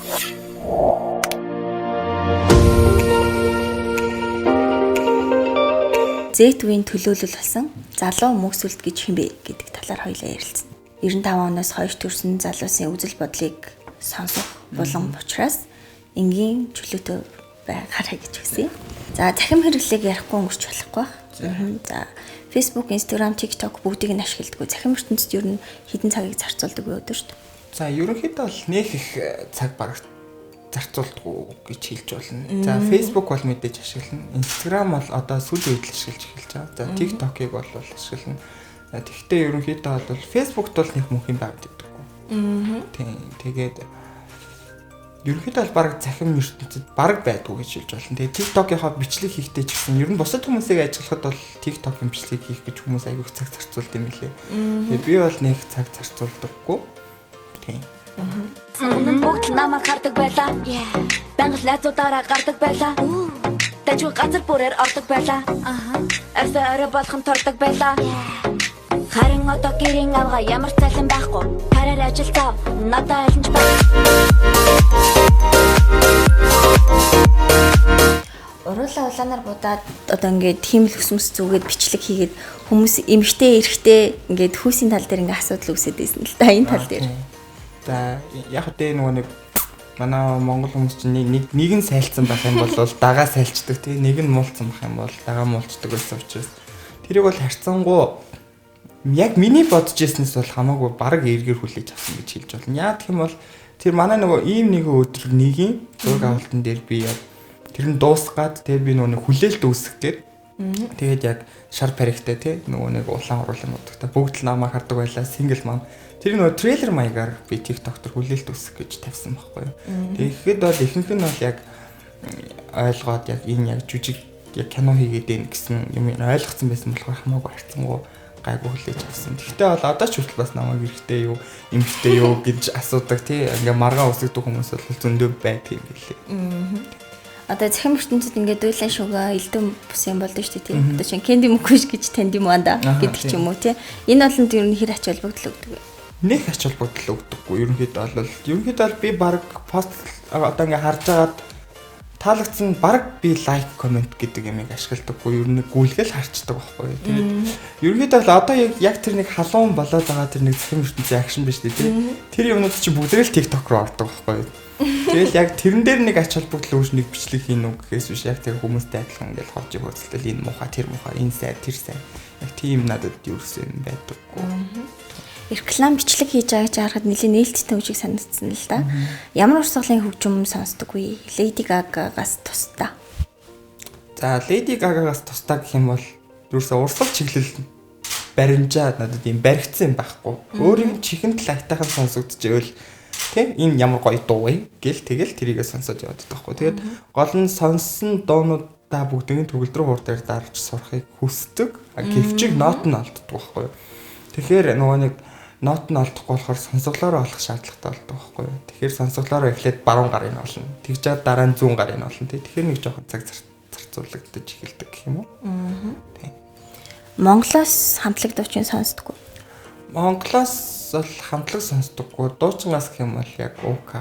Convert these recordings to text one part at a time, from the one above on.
Z үеийн төлөөлөл болсон залуу мөксөлт гэж хэн бэ гэдэг талаар хоёлаа ярилцсан. 95 оноос хойш төрсэн залуусын үзэл бодлыг сонсох булан учраас энгийн чөлөөтэй байгаарай гэж хүсье. За, цахим хэрэглээг ярихгүй өнгөрч болохгүй байх. За, Facebook, Instagram, TikTok бүгдийг нь ашигладаг. Цахим ертөнцид ер нь хэдэн цагийг зарцуулдаг вэ өдөрт? За, ерөнхийдөө бол нэх их цаг баг зарцуулдаггүй гэж хэлж болно. За, Facebook бол мэдээж ашиглана. Instagram бол одоо сүүлийн үед л ашиглаж эхэлж байгаа. За, TikTok-ыг бол ашиглана. За, тэгвэл ерөнхийдөө бол Facebook-т бол нэг мөнх юм байгаад байдаггүй. Тийм. Тэгээд ерөнхийдөө бол баг цахим ертөнцид баг байдгүй гэж хэлж болно. Тэгээд TikTok-ийнхаа бичлэг хийхдээ ч гэсэн ер нь бусад хүмүүсийг ажиллахад бол TikTok-ын бичлэг хийх гэж хүмүүс аягүй их цаг зарцуулд юм билээ. Тэгээд би бол нэг цаг зарцуулдаггүй. Тийм. Өмнө бүгд л намайг хардаг байлаа. Байнга л найзуудаараа гардаг байлаа. Дажгүй газар бүрээр ордог байлаа. Арьсаа орой болгон тордог байлаа. Харин одоо гэрийн авга ямар цалин байхгүй. Карьер ажил зав надад аль нь ч байх. Уруулаа улаанаар будаад одоо ингээд хиймэл хөсмөс зүгээд бичлэг хийгээд хүмүүс эмэгтэй эрэгтэй ингээд хүүсийн тал дээр ингээд асуудал үүсээд байсан л да энэ тал дээр. За, яг үгүй нөгөө нэг манай монгол хүмүүс чинь нэг нэг нь сайлцсан байх юм бол дагаа сайлчдаг тий, нэг нь муулцсан байх юм бол дагаа муулцдаг байсан учраас тэрийг бол харьцангуй яг миний бодож ирснээс бол хамаагүй бараг эргээр хүлээж авсан гэж хэлж болно. Яа гэх юм бол тэр манай нөгөө ийм нэгэн өдөр нэгийн зураг авалтан дээр би яг тэр нь дуусах гад тэгээ би нөгөө нэг хүлээлт үүсгэх гээд тэгээд яг шар париктай тий нөгөө нэг улаан уруулан будагтай бүгд л намайг хардаг байлаа single mom. Тэр нөгөө трейлер маягаар би TikTok дээр хүлээлт үүсгэх гэж тавьсан байхгүй юу. Тэгэхэд бол ихэнх нь бол яг ойлгоод яг энэ яг жүжиг яг кино хийгээд байна гэсэн юм ойлгоцсон байсан болохоор хамаагүй харцсангуу гайгүй хүлээж авсан. Тэгэхдээ бол одоо ч хүртэл бас намайг эрэгтэй юу, эмэгтэй юу гэж асуудаг тий. Ингээ маргаан үсгдэг хүмүүс бол зөндөө байдаг юм билээ. Одоо цахим ертөнцид ингээд дуйлан шугаа элдэн бус юм болдог шүү дээ тий. Одоо чинь Кенди Мукүш гэж танд юм аа да гэдэг ч юм уу тий. Энэ болонд ер нь хэр ач холбогдол өгдөг вэ? Нэх ач холбогдол өгдөггүй. Ерөнхийдөө бол би баг пост одоо ингээ харж агаад таалагдсан баг би лайк комент гэдэг юмыг ашигладаггүй. Ер нь гүйлгээл харчдаг байхгүй юу. Тэгээд ерөнхийдөө бол одоо яг тэр нэг халуун болоод байгаа тэр нэг цахим ертөнцийн акшн биш үү тий. Тэр юмнууд чинь бүгдээ л TikTok руу ордог байхгүй юу. Тэгэл яг тэрэн дээр нэг ач холбогдол үүс нэг бичлэг хийн үү гэхээс биш яг тэр хүмүүстэй адилхан ингээл ховж хөөцөлтөл энэ муухай тэр муухай энэ сайн тэр сайн яг тийм надад юусэн юм байдаггүй. Реклам бичлэг хийж байгааг чи харахад нэлийн нээлттэй юм шиг санагдсан л да. Ямар урсгалын хөгжим сонсдоггүй? Lady Gaga-гаас тусдаа. За, Lady Gaga-гаас тусдаа гэх юм бол юусэн урсгал чиглэл баримжаа надад юм баригдсан юм байхгүй. Өөрийн чихэнд л айтайхан сонсогдчихвэл тийм энэ ямар гоё дуу вэ гэл тэгэл тэрийгэ сонсоод яваад байгаа хгүй. Тэгээд гол нь сонссон дуунуудаа бүгднийг төгөлдрөө хуур дээр дарж сурахыг хүсдэг. Гэвчиг нот нь олддог байхгүй юу. Тэгэхээр нөгөө нэг нот нь олдохгүй болохоор сонсголоороо олох шаардлагатай болдог байхгүй юу. Тэгэхээр сонсголоороо эхлээд баруун гарын нь олно. Тэгж чад дараа нь зүүн гарын нь олно. Тэгэхээр нэг жоохон цаг зарцуулагдаж эхэлдэг гэх юм уу. Тийм. Монголоос хамтлаг дуучин сонсдоггүй. Монголоос бол хамтлаг сонсдоггүй. Дуучингаас гэх юм бол яг УК,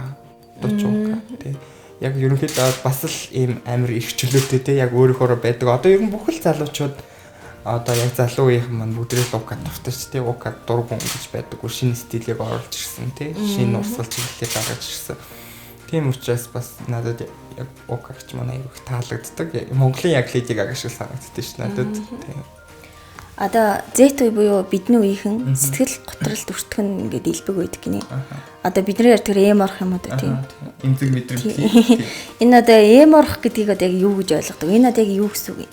дуучин УК тий. Яг ерөнхийдөө бас л ийм амар их чөлөөтэй тий. Яг өөрийнхөөрөө байдаг. Одоо ер нь бүхэл залуучууд одоо яг залуу үеийнхэн маань бүгдээ л УК дуртай ч тий. УК дургуун гэж байдаггүй. Шинэ стилийг оруулж ирсэн тий. Шинэ урсгал чиглэлийг гаргаж ирсэн. Тийм учраас бас надад яг УК гэж манай аягүй их таалагддаг. Монголын яг Lady Gaga шиг санагддаг ш надад тий. Одоо Z үе буюу бидний үеийнхэн сэтгэл готролд өртөх нь ингээд илбэг байдаг гинэ. Одоо бидний яар тэр эм орох юм уу тийм. Эмзэг мэдрэмж тийм. Энэ одоо эм орох гэдгийг одоо яг юу гэж ойлгодог? Энэ одоо яг юу гэсэн үг юм?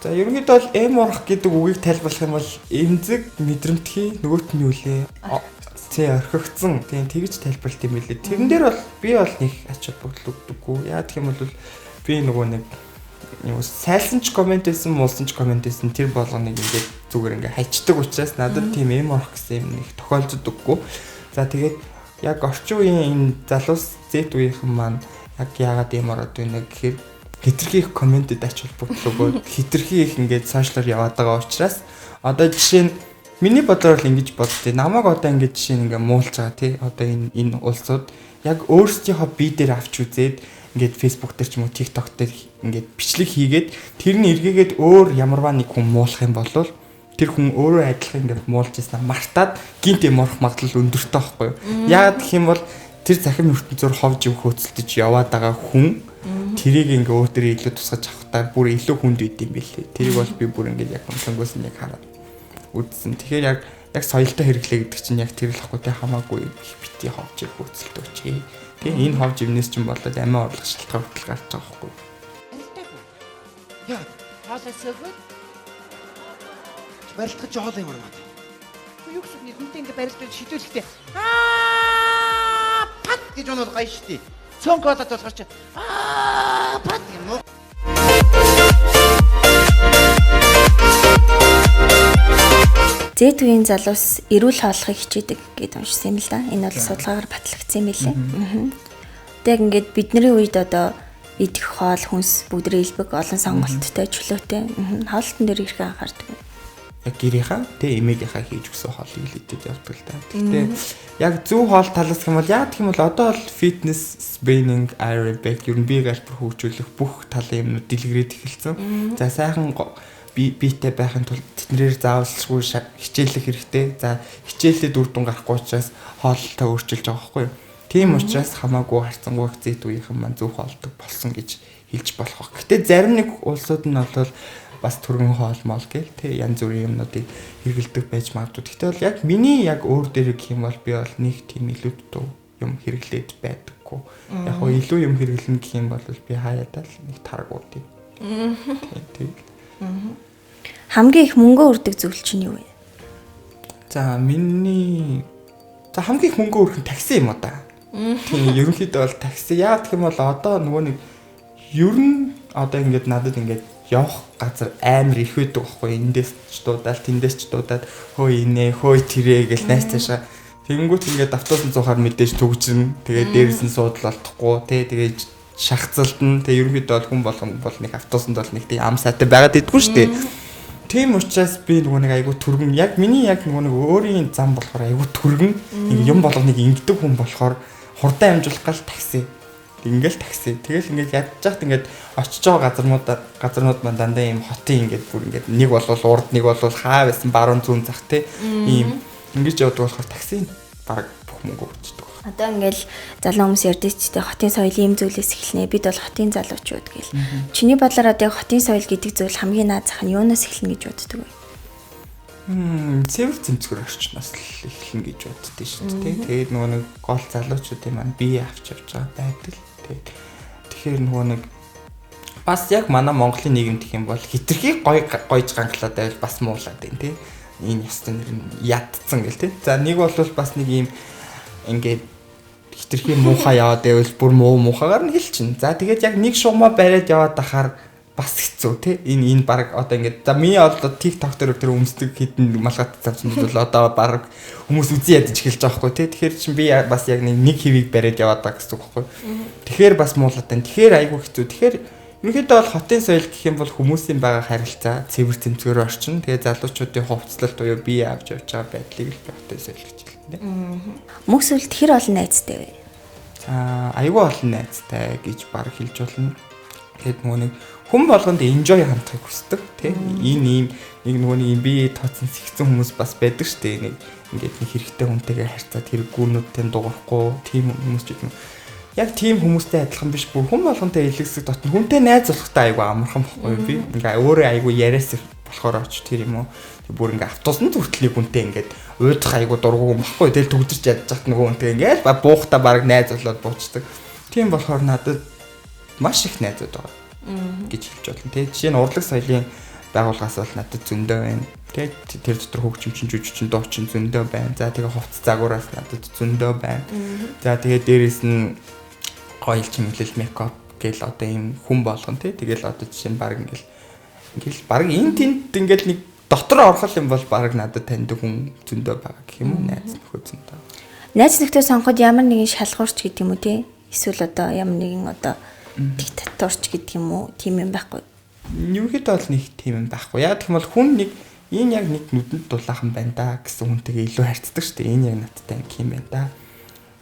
За, ерөнхийдөө бол эм орох гэдэг үгийг тайлбарлах юм бол эмзэг мэдрэмтгий нөгөөт нь юу лээ? Тий, орхигдсон. Тийм, тэгж тайлбарлалт юм билээ. Тэрэн дээр бол би бол нэг ач холбогдол өгдөггүй. Яа гэх юм бол би нөгөө нэг юу сайлсан ч комент байсан, муулсан ч комент байсан тэр болгоныг ингээд зүгээр ингээд хайчдаг учраас надад тийм эм орох гэсэн юм нэг тохиолддоггүй. За, тэгээд яг орчин үеийн энэ залуус Z үеийнхэн маань яг яагаад эм ороод байна гэхээр хитрхи их комментэд ач холбогдол өгөөд хитрхи их ингээд сошиалор яваад байгаа учраас одоо жишээ нь Миний бодлоор л ингэж боддیں۔ Намайг одоо ингэж жишээ нь ингээ муулж байгаа тий. Одоо энэ улсууд яг өөрсдийнхөө бие дээр авч үзээд ингээд Facebook дээр ч юм уу TikTok дээр ингээд бичлэг хийгээд тэр нь эргээгээд өөр ямарваа нэг хүн муулах юм бол тэр хүн өөрөө адилхан ингээд муулж ирсэн мартаад гинт юм орох магадлал өндөртэй байхгүй юу? Яагаад гэх юм бол тэр захим ертөнцөөр ховж ив хөөцөлдөж яваад байгаа хүн тэрийг ингээ өөр дээрээ илүү тусгаж авахтаа бүр илүү хүнд үйд юм билээ. Тэрийг бол би бүр ингээд яг хөнгөөс нь яг хараад үзсэн. Тэгэхээр яг соёлтой хэрэглээ гэдэг чинь яг тэр л ахгүй те, хамаагүй их бити ховж ив хөөцөлдөөч. Тэ энэ ховж ивнээс чинь болоод амиа орлох шалтгаан хүртэл гарч байгаа байхгүй. Яа, хоолоос өгөөд барилдах чи хоол юм аа. Юу гэсэн нэг хүнтэй ингээ барилдаж шидүүлэхдээ аа пат гэж унаад гоё штий. Цонх хоолойд болохоор чи аа пат юм уу? Z үеийн залуус эрүүл хооллохыг хичээдэг гэдээ уншсан юм л да. Энэ бол судалгаагаар батлагдсан юм билээ. Тэг ингээд бидний үед одоо идэх хоол хүнс бүгдрээ илбэг олон сонголттой чөлөөтэй. Хоолтон дээр их анхаардаг. Яг гэрийнхаа тэ эмээгийнхаа хийж өгсөн хоолыг л идэж явдаг л да. Гэхдээ яг зөв хоол талаас гэх юм бол яг гэх юм бол одоо л фитнес, spinning, aerobic ер нь бие галбар хөгжүүлэх бүх талын юмнууд дэлгэрээд эхэлсэн. За сайхан биетэй байхын тулд тэднэрээр заавалчгүй хичээлэх хэрэгтэй. За хичээлээ үр дүн гарахгүй учраас хооллолтоо өөрчилж байгаа байхгүй юу? Тийм учраас хамаагүй харцангуй Z үеийнхэн маань зөв хоолдог болсон гэж хэлж болох. Гэтэ зарим нэг улсууд нь бол бас түргэн хоол мол гэл тэ янз бүрийн юмнуудыг хэрэгэлдэг байж магадгүй. Гэтэ бол яг миний яг өөр дээр гэх юм бол би бол нэг тийм илүү дутуу юм хэрэглээд байдаггүй. Яг гоо илүү юм хэрэглэнэ гэх юм бол би хаяадаа л нэг таргуу тийм. Тийм. Хамгийн их мөнгө өрдөг зүйл чинь юу вэ? За миний за хамгийн их мөнгө өрөх нь такси юм уу да. Тийм ерөнхийдөө бол такси. Яагаад гэх юм бол одоо нөгөө нэг ер нь одоо ингээд надад ингээд явах газар амар их байдаг байхгүй. Эндээс ч дуудаад, тэндээс ч дуудаад хөө инээ, хөө тэрэ гэж найз цаашаа. Тэгэнгүүт ингээд автобусын цуухаар мэдээж төгжрөн. Тэгээд дээрээс нь суудал олдохгүй тий. Тэгээд шахацалдна. Тэгээд ерөнхийдөө бол хүн болгон бол нэг автобусанд бол нэг тийм ам сайтай байгаад идэггүй шүү дээ. Тийм учраас би нөгөө нэг айгүй түргэн яг миний яг нөгөө нэг өөрийн зам болохоор айгүй түргэн нэг юм болгоныг ингэдэг хүн болохоор хурдан амжуулах гал такси. Ингээл такси. Тэгэл ингээд ядж хат ингээд очиж байгаа газарнууд маань дандаа ийм хотын ингээд бүр ингээд нэг болвол урд нэг болвол хаа байсан баруун зүүн зах те ийм ингэж явдаг болохоор такси баг бүх мөнгө өгчдөг. Одоо ингээл залуу хүмүүс ярьдаг ч тийм хотын соёлын юм зүйлээс эхэлнэ. Бид бол хотын залуучууд гэл. Чиний бодлоор одоо хотын соёл гэдэг зүйл хамгийн наад зах нь юунаас эхэлнэ гэж боддог вэ? Цэвэр зэмцгэр орчноос л эхэлнэ гэж боддөө шүү дээ. Тэгээд нөгөө нэг гол залуучуудын маань бие авч явж байгаа байдал. Тэгээд тэгэхээр нөгөө нэг бас яг манай Монголын нийгэм гэх юм бол хитрхи гой гойж ганхлаад байвал бас муулаад байна тий. Энэ ёстой нэр нь ядцсан гэл тий. За нэг бол бас нэг ийм ингээд хитрхи муухай яваад байвал бүр муу муухагаар нь хэлчин. За тэгээд яг нэг шугамаа бариад яваад ахаар бас хэцүү тий. Энэ баг одоо ингээд за миний одоо TikTok дээр тэр өмсдөг хитэн малгай цамцнууд бол одоо баг хүмүүс үзий ядаж эхэлж байгаа байхгүй тий. Тэгэхээр чин би бас яг нэг хэвийг бариад яваад байгаа гэсэн үг байхгүй. Тэгэхээр бас муулаад байна. Тэгэхээр айгүй хэцүү. Тэгэхээр ерөнхийдөө бол хотын соёл гэх юм бол хүмүүсийн байгаа харилцаа, цэвэр зэмцгэр орчин, тэгээ залуучуудын хувцлалт буюу бие авч явж байгаа байдлыг л би хотын соёл гэж хэлнэ. Мөнх сүлд хэр олон найзтай вэ? За, айгүй олон найзтай гэж баг хэлж болно. Тэгээд нөгөө нэг хүн болгонд enjoy хандахыг хүсдэг тий. Энэ ийм нэг нөгөө нэг юм бие тооцсон сэгцэн хүмүүс бас байдаг шүү дээ. Нэг ингээд нэг хэрэгтэй хүнтэйгээ харьцаад хэрэггүүнүүдтэй дуурахгүй тийм хүмүүс ч юм. Яг тийм хүмүүстэй адилхан биш бүр хүн болгонтой илгэсэг дотно хүнтэй найз болохтой айгүй амархан бохгүй би. Ингээ өөрөө айгүй яриас болохоор оч тэр юм уу. Бүр ингээ автобусанд хүртэл хүнтэй ингээд уудах айгүй дургу юм баггүй. Тэгэл төгжирч ядж хат нөгөө хүнтэй ингээл буухта баг найз болоод буучдаг. Тийм болохоор надад маш их найзууд байгаа гэж хэлж болно. Тэгээ жишээ нь урлаг соёлын байгууллагаас бол надад зөндөө байна. Тэгээ тэр дотор хөгжимчин, жүжигчин, дуучин зөндөө байна. За тэгээ хувцас загвараас надад зөндөө байна. За тэгээ дээрэс нь гоёл чимэглэл, мейкап гэл одоо ийм хүн болгон тий. Тэгэл одоо жишээ нь баг ингээл баг энэ тэнд ингээл нэг дотор орох юм бол баг надад таньдаг хүн зөндөө байгаа гэх юм уу, найз нөхөд зөндөө. Найз нөхдөд сонгоход ямар нэгэн шалгуурч гэдэг юм уу тий? Эсвэл одоо ямар нэгэн одоо диктаторч гэдэг юм уу? Тийм юм байхгүй. Ерөнхийдөө бол нэг тийм юм байхгүй. Яг гэх юм бол хүн нэг Энэ яг нэг нүдэнд дулаахан байна да гэсэн хүнтэйгээ илүү харьцдаг шүү дээ. Энэ яг надтай ингэх юм байна да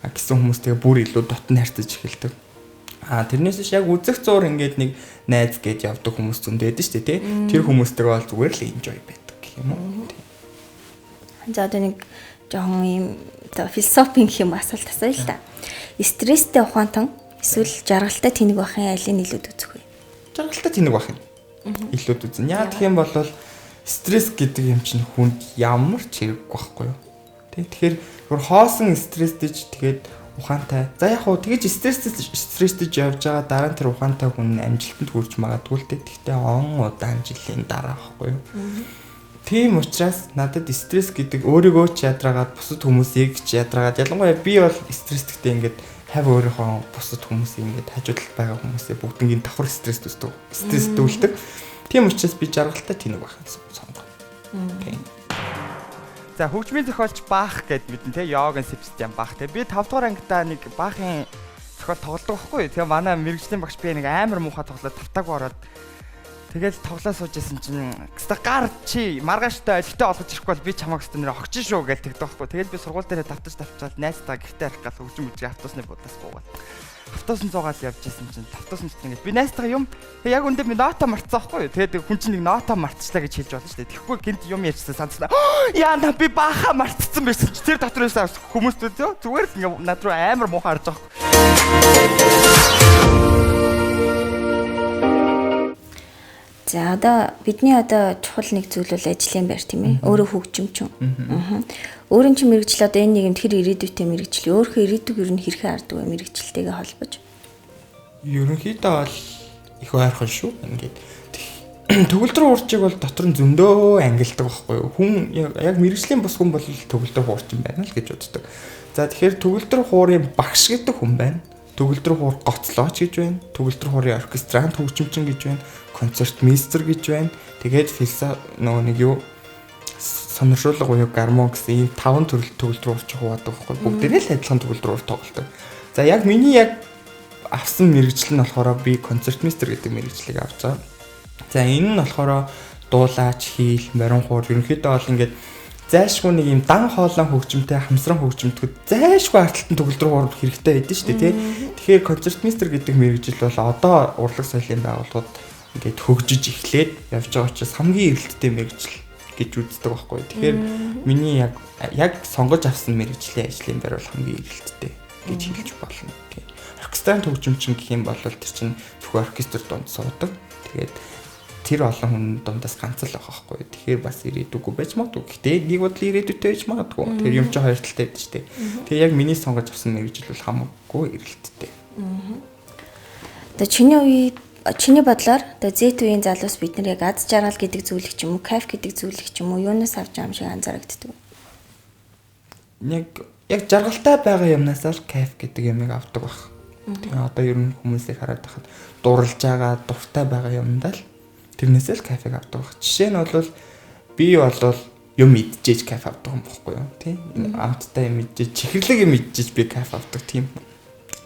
гэсэн хүмүүстэйгээ бүр илүү дотн харьцаж эхэлдэг. А тэрнээс биш яг үзэх зур ингээд нэг найз гэж явдаг хүмүүс зөндөө байдаг шүү дээ, тий. Тэр хүмүүстэйгээ бол зүгээр л enjoy байдаг гэх юм уу. За одоо нэг жоохон ийм одоо философийн гэх юм асуулт асууя л та. Стресстэй ухаантан эсвэл жаргалтай тэнэг байхын алийг илүүд үзэх вэ? Жаргалтай тэнэг байх юм. Илүүд үзнэ. Яа гэх юм бол стресс гэдэг юм чинь хүнд ямар ч хэрэггүй байхгүй юу? Тэ, тэгэхээр бүр хоосон стрессдэж тэгээд ухаантай. За яг хуу тэгэж стрессдэж явж байгаа дараа нь тэр ухаантай хүн амжилтанд хүрч магадгүй л дээ. Гэхдээ он удаан жилийн дараа байхгүй юу? Тийм учраас надад стресс гэдэг өөрийгөө ч ядраагаад бусад хүмүүсийг ч ядраагаад, ялангуяа би бол стресстэй ингээд хав өөрийнхөө бусад хүмүүсийг ингээд хажуу талд байгаа хүмүүсээ бүгднийг давхар стресс төсдөг. Стресстүүлдэг. Тийм учраас би жаргалтай тэнэг байх сонгоно. Тийм. За хөгжмийн зохиолч Бах гэд мэднэ те, Йохан Себастьян Бах те. Би 5 дугаар ангидаа нэг Бахын зохиол тоглодог байхгүй. Тэгээ манай мэргэжлийн багш би нэг амар муухай тоглоод тавтаагүй ороод тэгэл тоглоо сууж исэн чинь гэстэ гар чи маргааштай олигтой олгож ирэхгүй бол би чамайг гэстэ нэр огчин шүү гэж тэгдэг байхгүй. Тэгэл би сургууль дээр тавтаж тавчаал найзтайгаа гэртээ арих гал хөгжим үжиг автобусны будаас буугаад автобусын зуугаал явж исэн чинь автобусын дотор ингээд би найзтайгаа юм яг үндэ би нота мартсан байхгүй. Тэгээд хүн чинь нэг нота мартчлаа гэж хэлж болно шүү дээ. Тэгэхгүй гинт юм ярьжсан санацсан. Яа на би бааха мартцсан байсан чи тэр дотор байсан хүмүүс зүгээр л ингээд над руу амар муухай харж байгаа байхгүй. За одоо бидний одоо чухал нэг зүйл бол ажлын байр тийм ээ. Өөрөө хөгжимчин. Өөрийн чинь мэргэжил одоо энэ нийгэмд хэр ирээдүйтэй мэргэжил, өөрийнхөө ирээдүйг ер нь хэрхэн хардаг вэ мэргэжилтэйгээ холбож? Ерөнхийдөө бол их ойрхон шүү. Ингээд төгөлдөр хуурчиг бол дотор нь зөндөө ангилдаг байхгүй юу? Хүн яг мэргэжлийн бус хүн бол төгөлдөр хуурчин байна л гэж боддог. За тэгэхээр төгөлдөр хуурын багш гэдэг хүн байна. Төгөлдөр хуур гоцлооч гэж байна. Төгөлдөр хуурын оркестрант хөгжимчин гэж байна. Концертмейстер гэж байна. Тэгээд философи нөгөө нэг юу сониршуулга буюу гармон гэсэн ийм таван төрөл төгөлдөр хуурч хуваадаг байхгүй. Бүгдээрээ л адилхан төгөлдөр хуур тоглодог. За яг миний яг авсан мэргэжил нь болохоор би концертмейстер гэдэг мэргэжлийг авч байгаа. За энэ нь болохоор дуулаач, хийл, морин хуур ерөнхийдөө бол ингээд зайлшгүй нэг юм дан хоолон хөгжимтэй хамсран хөгжимтгүүд зайлшгүй арталтан төгөлдөр хуур хэрэгтэй байдаг шүү дээ тий. Тэгэхээр концертмейстер гэдэг мэргэжил бол одоо урлаг соёлын байгууллагууд ингээд хөгжиж эхлээд явж байгаа учраас хамгийн эрэлттэй мэргэжил гэж үздэг байхгүй. Тэгэхээр миний яг сонгож авсан мэргэжлийн ажлын байр бол хамгийн эрэлттэй гэж хэлж болно. Тий. Оркестрант хөгжимчин гэх юм бол тэр чинь зөвхөн оркестр дунд суудаг. Тэгээд тэр олон хүн дундаас ганц л байгаа байхгүй. Тэгэхээр бас ирээдүггүй байж магадгүй. Гэтэ нэг бодлоо ирээдүйтэй байж магадгүй. Тэр юм чи хоёр талтай байдаг шүү дээ. Тэгээ яг миний сонгож авсан мэргэжил бол хамаагүй эрэлттэй. Одоо чиний үе, чиний бодлоор одоо Z үеийн залуус бид нар яг аз жаргал гэдэг зүйлийг ч юм уу, кайф гэдэг зүйлийг ч юм уу юунаас авч байгаа юм шиг анзаарагддаг. Яг жаргалтай байгаа юмнаас л кайф гэдэг юмыг авдаг баг. Тэгээ одоо ер нь хүмүүсийг хараад байхад дурлж байгаа, дуртай байгаа юмдаа л тэрнээсээ л кайфыг авдаг баг. Жишээ нь бол би бол юм идчихэж кайф авдаг юм бохгүй юу? Тийм. Амттай юм идчихэж, чихэрлэг юм идчихэж би кайф авдаг тийм.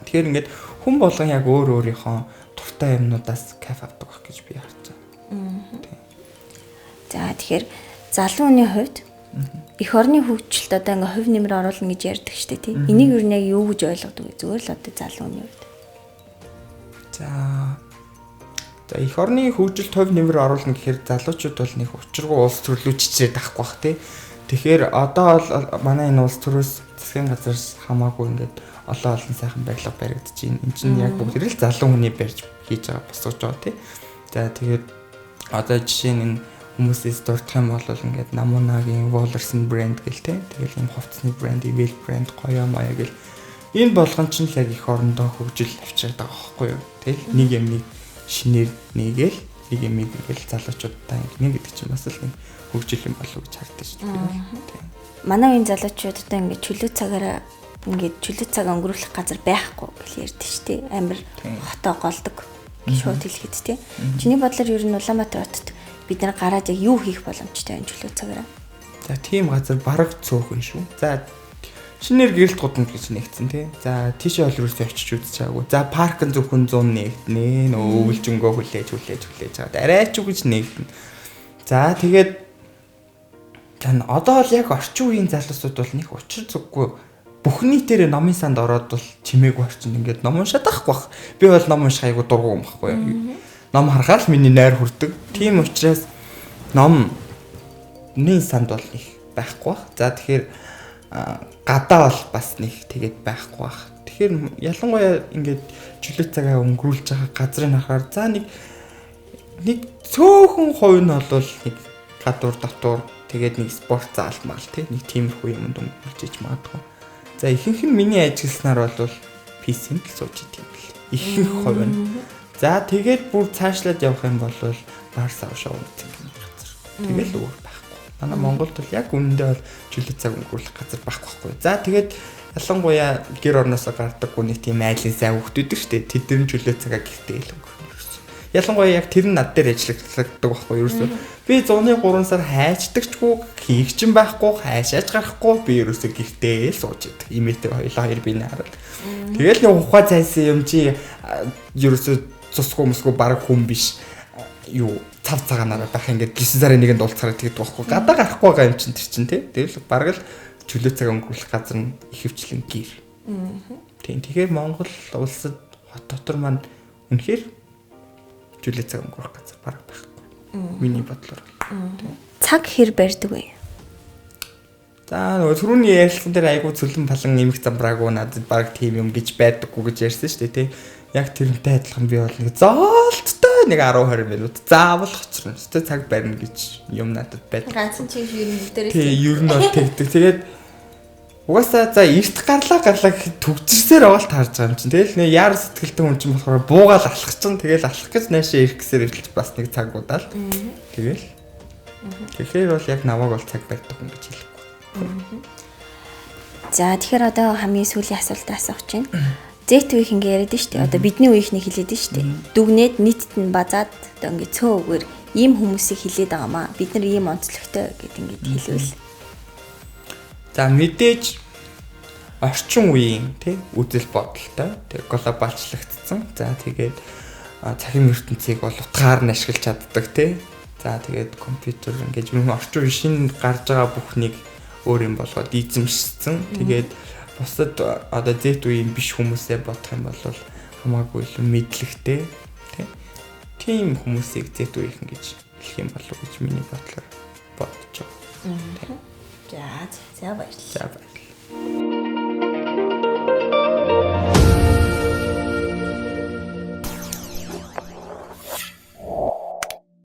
Тэгэхээр ингээд хүн болгон яг өөр өөрийнхөө дуртай юмнуудаас кайф авдаг байх гэж би харж байгаа. Тийм. За тэгэхээр залуу хүний хувьд эх орны хөгжилд одоо ингээ хувь нэмэр оруулна гэж ярьдаг шүү дээ, тийм. Энийг ер нь яг юу гэж ойлгодог вэ? Зүгээр л одоо залуу хүний хувьд. За эх орны хөгжилд хувь нэмэр оруулна гэхээр залуучууд бол нэг учиргүй улс төрлөө чичрээд авахгүй бах тий. Тэгэхээр одоо бол манай энэ улс төрөөс засгийн газраас хамаагүй ингээд олон сайхан барилга баригдаж байна. Энд чинь яг бүгд л залуу хүний барьж хийж байгаа босгож байгаа тий. За тэгээд одоо жишээ нь энэ хүмүүсээс дурдах юм бол ингээд Намунагийн Wallerson брэнд гэл тий. Тэгэл ийм хувцсны брэнд, Evel брэнд, гоё моё гэл энэ болгон чинь л яг эх орондоо хөгжил авчираад байгаа байхгүй юу. Тэгэл нэг юм нэг шинээр нэгээл нэг юм ингээл залуучуудаа ингэнэ гэдэг чинь бас л нэг хөгжил юм болов уу гэж хардаг шүү дээ. Манай үеийн залуучууд одоо ингээд чөлөө цагаараа ингээд чөлөө цаг өнгөрүүлэх газар байхгүй гэж ярьдаг шүү дээ. Амар хотоо голдог гэж шууд хэлэхэд тий. Чиний бодлоор ер нь Улаанбаатар хотод бид нар гараад яг юу хийх боломжтой вэ чөлөө цагаараа? За тийм газар бараг цөөхөн шүү. За шинээр гэрэлт гудамж гэж нэгдсэн тий. За тийшээ ол рүүсээ очиж үзэж байгаагүй. За парк нь зөвхөн 100 нэгднэ. Нөө өвлжөнгөө хүлээж чаад арай ч үгэж нэгдэнэ. За тэгээд За одоо бол яг орчин үеийн залуусууд бол нэг учир зүггүй бүх нийтээрээ номын санд ороод бол чимээгүй орчинд ингээд ном уншаад байхгүй бах. Би бол ном унших айгу дургу юм байхгүй юу. Ном харахаар л миний нойр хүрдэг. Тийм учраас номны санд бол их байхгүй бах. За тэгэхээр гадаа бол бас нэг тэгээд байхгүй бах. Тэгэхээр ялангуяа ингээд чөлөө цагаа өнгөрүүлж байгаа газрыг харахаар за нэг цөөхөн хувь нь бол нэг гадуур дотуур тэгээд нэг спорт зал мал тий нэг тиймэрхүү юмд өнгөрүүлж иж магадгүй. За ихэнх нь миний ажилласнаар бол PC-нд л сууж идэв юм бэл. Ихэнх хувь нь. За тэгээд бүр цаашлаад явах юм бол бар сав шоу гэх юм газар. Тэгэл өөр байхгүй. Манай Монголд бол яг үнэндээ бол чөлөө цаг өнгөрүүлэх газар байхгүй байхгүй. За тэгээд ялангуяа гэр орноосоо гардаггүй нэг тийм айлын сайн хүүхдүүд шүү дээ. Тэд нар чөлөө цагаа гэртээ л өнгөрнө. Ялангуяа яг тэр нь над дээр ажиллагдаг байхгүй юу? Ерөөсөө би зуны 3 сар хайчдагчгүй, хийх чинь байхгүй, хайшаач гарахгүй би ерөөсөө гэртээ л сууж идэг. Имээтэй хоёлаа хоёр биенээ хараад. Тэгэл нэг ухаа зайсан юм чи ерөөсөө цусгүй мөсгүй баг хүн биш. Юу цав цагаанаараа байх ингээд 9 сарын 1-нд уулзахаар тэгдэг байхгүй. Гадаа гарахгүй байгаа юм чинь тэр чинь тий. Тэгэл баг л чөлөө цаг өнгөрүүлэх газар нь ихэвчлэн гэр. Тийм. Тэгэхээр Монгол улсад хот дотор маань үнэхээр чөлөө цаг өнгөрөх газар бараг байхгүй. Миний бодлоор. Цаг хэр барьдаг вэ? За нөгөө түрүүний ярилцсан дээр айгүй цөлөн палан эмх замбраагүй надад бараг тийм юм гэж байдаггүй гэж ярьсан шүү дээ тий. Яг тэрнтэй адилхан би бол нэг зоолттой нэг 10 20 минут заавал хоцорно. Тэ цаг барина гэж юм надад байдаг. Ганцхан чи ер нь бүгдээрээ. Тий, ер нь бол тэгдэг. Тэгээд угаасаа за эрт гарлаа гэхэд төгжирсээр байгаа л таарж байгаа юм чинь. Тэгэл нэг яар сэтгэлтэй хүн чинь болохоор буугаал алхах чинь тэгэл алхах гэж наашаа ирэх гэсээр ирэлж бас нэг цаг удаал. Тэгэл. Тэгэхээр бол яг намайг бол цаг барьдаг хүн гэж хэлэхгүй. За тэгэхээр одоо хамгийн сүүлийн асуултаа асуух чинь. Z үеийнх ингээ яриад нь шүү дээ. Одоо бидний үеийнхнийг хэлээд нь шүү дээ. Дүгнээд нийтэд нь базаад одоо ингээ цөө үгээр ийм хүмүүсийг хэлээд байгаамаа. Бид нар ийм онцлогтой гэд ингээд хэлвэл. За мэдээж орчин үеийн тий үзэл бодолтой тий глобалчлагдсан. За тэгээд цахим ертөнцийг бол утгаар нь ашиглаж чаддаг тий. За тэгээд компьютер ингээд юм орчин үеийн шинэ гарч байгаа бүхнийг өөр юм болгоод эзэмшсэн. Тэгээд бусад одоо Z үеийн биш хүмүүсээ бодох юм бол хамаагүй илүү мэдлэгтэй тий. Тийм хүмүүсийг Z үеийнхэн гэж хэлэх юм болов уу гэж миний бодлоор бодож байгаа. За баярлалаа. За баярлалаа.